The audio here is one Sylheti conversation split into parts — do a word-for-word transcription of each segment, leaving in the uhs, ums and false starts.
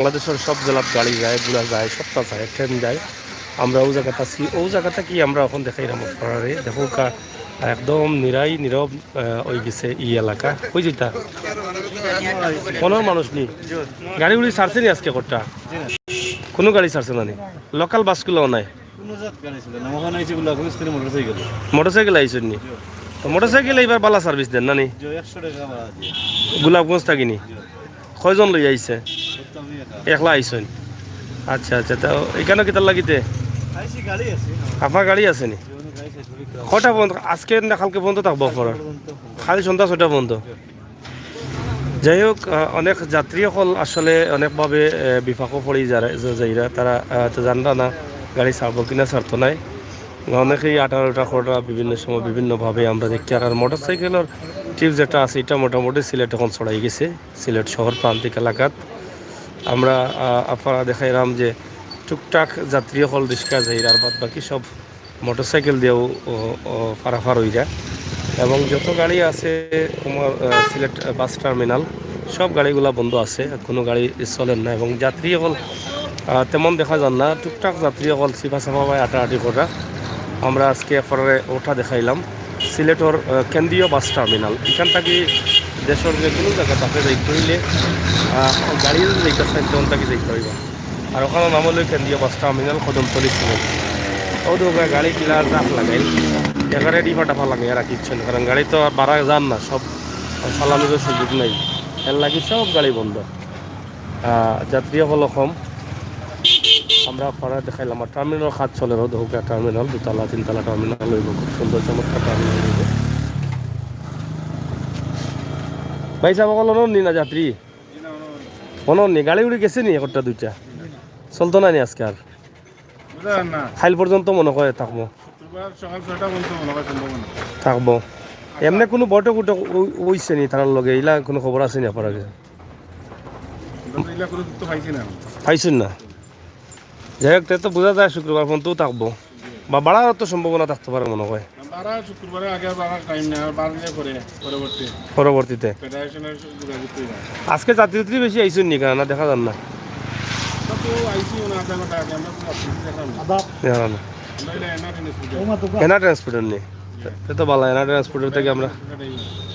বাংলাদেশর সব জেলাত গাড়ি যায়, ঘোড়া যায়, সবটা যায়, ট্রেন যায়। আমরা অউ জাগাত আছি, অউ জাগাত থাকি আমরা অখন দেখাইরাম আপনারারে। দেখউক্কা, একদম নিরাই নীরব, আহ, অই গেছে ই এলাকা। কই যাইতা? কুনু মানুষ নি? গাড়ি উড়ি ছাড়ছে নি আজকে কটা? কুনু গাড়ি ছাড়ছে না নি? লোকাল বাসগুলাও নাই? কুনু জাত গাড়ি ছিল না, অখানো আইছে গোলাপগঞ্জ থাকি মোটরসাইকেল। মোটরসাইকেল আইছইন নি? তো মোটরসাইকেল ইবার বালা সার্ভিস দেইন না নি? জি, একশো টেকা ভাড়া দিয়া। গোলাপগঞ্জ থাকি নি? জি। কয়জন লইয়া আইছে? একলা আইছইন? আচ্ছা, আচ্ছা, তো ইখানো কিতার লাগিতে? আইছি, গাড়ি আছে। আপনার গাড়ি আছে নি? জি, অনেক গাড়ি আছে, শরীর খারাপ। কয়টা পর্যন্ত, আজকে না কালকে পর্যন্ত থাকবো আপনারা? পর্যন্ত। খালি সন্ধ্যা ছয়টা পর্যন্ত? যাই হোক, আহ, অনেক যাত্রী অকল আসলে অনেকভাবে, আহ, বিপাকও পড়ি যারা, যে যাইরা, তারা, আহ, তো জানরা না গাড়ি ছাড়বো কিনা ছাড়তো নায়। অনেকেই আঠারোটা খোড়া বিভিন্ন সময় বিভিন্নভাবে আমরা দেখি। আর, আর মোটরসাইকেলর ট্রিপ যেটা আছে, ইটা মোটামুটি সিলেট অখন ছড়াই গেছে, সিলেট শহর প্রান্তিক এলাকাত। আমরা, আহ, আপনারা দেখাইরাম যে টুকটাক যাত্রী অকল রিক্সা যাইরা, আর বাদ বাকি সব মোটরসাইকেল দিয়াও, ও, ও, পারাপার অইরা। এবং যত গাড়ি আছে কুমার, আহ, সিলেট, আহ, বাস টার্মিনাল, সব গাড়িগুলা বন্ধ আছে, কুনু গাড়ি চলের না। এবং যাত্রী অকল, আহ, তেমন দেখা যার না, টুকটাক যাত্রী অকল চিপা চাপা ভাবে আটাআটি কররা। আমরা আজকে আপনারারে অটা দেখাইলাম সিলেটর, আহ, কেন্দ্রীয় বাস টার্মিনাল। ইখান থাকি দেশর যে কুনু জাগাত আপনে যাইতে অইলে, আহ, গাড়ি যদি যাইতে চাইন, তখন থাকি যাইতে অইবো। আর অখানো নাম অইলো কেন্দ্রীয় বাস টার্মিনাল কদমতলী সিলেট। অউ দেখউক্কা গাড়ি কিলা জাফ লাগাইল, একেবারে ডিফা টাফা লাগাইয়া রাখিছইন, কারণ গাড়ি তো আর বারা যার না, সব চালানিরও সুযোগ নাই, এর লাগি সব গাড়ি বন্ধ। আহ, যাত্রী অকল কম। আমরা আপনারারে দেখাইলাম, আর টার্মিনাল কাজ চলের, অউ দেখউক্কা টার্মিনাল, দুতলা তিনতলা টার্মিনাল অইবো, খুব সুন্দর চমৎকার টার্মিনাল অইবো। ভাইসাব অকল অনর নি না যাত্রী? অনর নি, গাড়ি উড়ি গেছে নি একটা দুইটা? চলতো না নি আজকে আর? বুঝা যার না। কাইল পর্যন্ত মনে অয় থাকবো। শুক্রবার সকাল ছয়টা পর্যন্ত মনে অয় সম্ভাবনা। থাকবো। এমনে কুনু বৈঠক উঠক অই-, অইছে নি তারার লগে? ইলা কুনু খবর আছে নি আপনার কাছে? আমরা তো ইলা কুনু তথ্য পাইছি না। পাইছইন না? যাই হোক, তে তো বুঝা যায় শুক্রবার পর্যন্তও থাকবো। বা বাড়ারও তো সম্ভাবনা থাকতে পারে মনে অয়। বাড়া শুক্রবারে আগে আর বাড়ার টাইম নাই, আর বাড়লে পরে পরবর্তী। পরবর্তীতে। ফেডারেশনের যোগাযোগ করি না। আজকে যাত্রী উত্রী বেশি আইছইন নি কেন? না, দেখা যার না। আমরা তো আইছি ওনা আধা ঘন্টা আগে, আমরা কোনো অসুবিধা দেখলাম না। দেখলাম না। আমরা এটা এনা ট্রান্সপোর্টে। এনা ট্রান্সপোর্টর নি? এ তো ভালা, এনা ট্রান্সপোর্টর থাকি আমরা।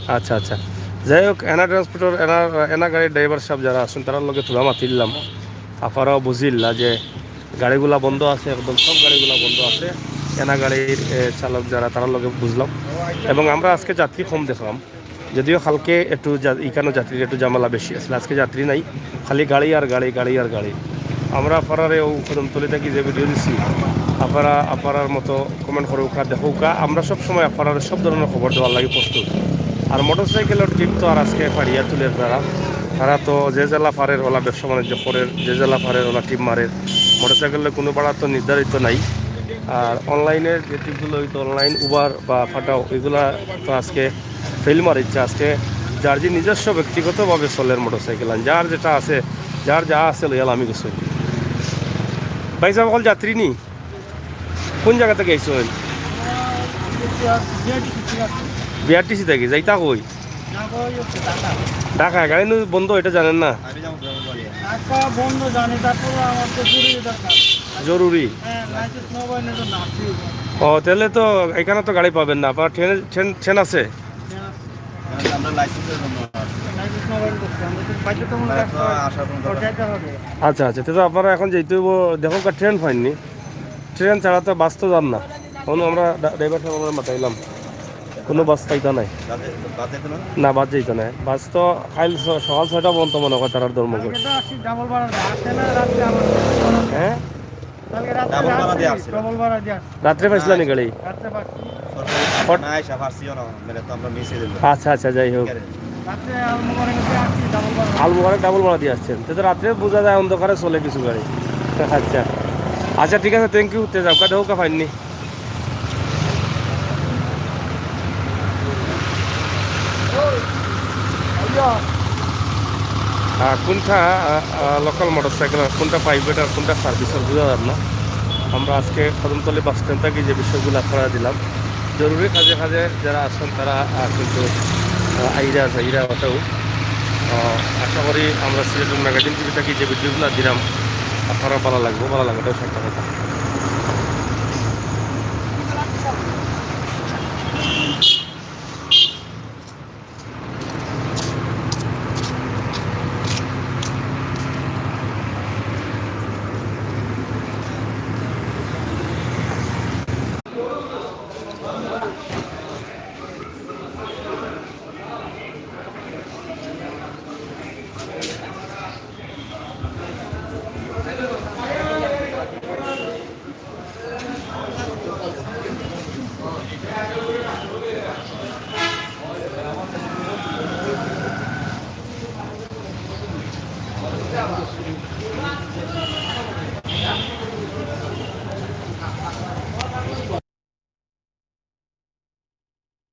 আচ্ছা, আচ্ছা। যাই হোক, এনা ট্রান্সপোর্টর, এনা, এনা গাড়ির ড্রাইভার সাব যারা আছইন, তারার লগে থুড়া মাতিলাম। আপনারাও বুঝিলা যে গাড়িগুলা বন্ধ আছে, একদম সব গাড়িগুলা বন্ধ আছে। এনা গাড়ির, এ, চালক যারা, তারার লগে বুঝলাম। এবং আমরা আজকে যাত্রী কম দেখলাম, যদিও কালকে একটু যা-, ইখানো যাত্রীর একটু ঝামেলা বেশি আছিল, আজকে যাত্রী নাই, খালি গাড়ি আর গাড়ি, গাড়ি আর গাড়ি। আমরা আপনারারে অউ কদমতলী থাকি যে ভিডিও দিছি, আপনারা আপনারার মতো কমেন্ট করউক্কা, দেখউক্কা। আমরা সব সময় আপনারারে সব ধরনের খবর দেওয়ার লাগি প্রস্তুত। আর মোটরসাইকেলর ট্রিপ তো আর আজকে ফাড়িয়া তুলের তারা, তারা তো যে জেলা পারের অলা ব্যবসা বাণিজ্য করের, যে জেলা পারের অলা ট্রিপ মারের। মোটরসাইকেলর কুনু ভাড়া তো নির্ধারিত নাই। আর অনলাইনের যে ট্রিপগুলা অইতো, অনলাইন উবার বা ফাটাও, ইগুলা তো আজকে ফেল মারিচ্ছে। আজকে যার যে নিজস্ব ব্যক্তিগতভাবে চলের মোটরসাইকেল, আর যার যেটা আছে, যার যা আছে লইয়া লামি গেছে। ভাইসাব অকল যাত্রী নি? কুন জাগা থাকি আইছইন? বিআরটিসি থাকি। যাইতা কই? ঢাকা। গাড়ি নু বন্ধ, ইটা জানইন না? ঢাকা বন্ধ জানি, তারপরে আমার তো জরুরি দরকার। জরুরি? হ্যাঁ, লাইসেন্স নবায়ন তো না। ও, তাইলে তো ইখানো তো গাড়ি পাইবা না। আপনার ট্রেন, ট্রেন, ট্রেন আছে? আমরা লাইসেন্সের জন্য আসছি। লাইসেন্স নবায়ন করছি, আমরা তো বাধ্যতামূলক আমরা তো আসতে হবে। আসার কোনো দরকার ওটাই তো হবে। আচ্ছা, আচ্ছা, তে তো আপনারা অখন যাইতে অইবো, দেখউক্কা ট্রেন পাইন নি, ট্রেন ছাড়া তো বাস তো যার না। অখন আমরা ডা-, ড্রাইভার সাব আমরা মাতাইলাম, কুনু বাস পাইতা নায়। বাদে, বাদে তো না? না, বাস যাইতো নায়। বাস তো কাইল স-, সকাল ছয়টা পর্যন্ত মনে অয় তারার ধর্মঘট। কালকে তো আসছি ডাবল ভাড়া দিয়ে, আসছে না রাত্রে আবার। হ্যাঁ? কালকে রাত্রে ডাবল ভাড়া দিয়ে আসছি, আসছিল। ডাবল ভাড়া দিয়ে আসছি। রাত্রে পাইছিলা নি গাড়ি? রাত্রে পাইছি। সরকারি কট- না, এসে পারছিও না, মেরে তো আমরা মিসে দিল। আচ্ছা, আচ্ছা, যাই হোক। রাত্রে আলমোবারক গেছে আসছি, ডাবল ভাড়া। আলমোবারক ডাবল ভাড়া দিয়া আসছইন। তে তো রাত্রে বুঝা যায় অন্ধকারে চলে কিছু গাড়ি। আচ্ছা। আচ্ছা, ঠিক আছে, thank you। তে যাউক্কা, দেখউক্কা পাইন নি। আহ, কুনটা, আহ, আহ, লোকাল মোটরসাইকেল আর কুনটা প্রাইভেট আর কুনটা সার্ভিসর বুঝা যার না। আমরা আজকে কদমতলী বাস স্ট্যান্ড থাকি যে বিষয়গুলা আপনারারে দিলাম, জরুরি কাজে কাজে যারা আছইন তারা, আহ, কিন্তু, আহ, আইরা যাইরা অতাউ। আহ, আশা করি আমরা সিলেটের ম্যাগাজিন টিভি থাকি যে ভিডিওগুলো দিলাম, আপনারা ভালা লাগবো, ভালা লাগলে share করবা।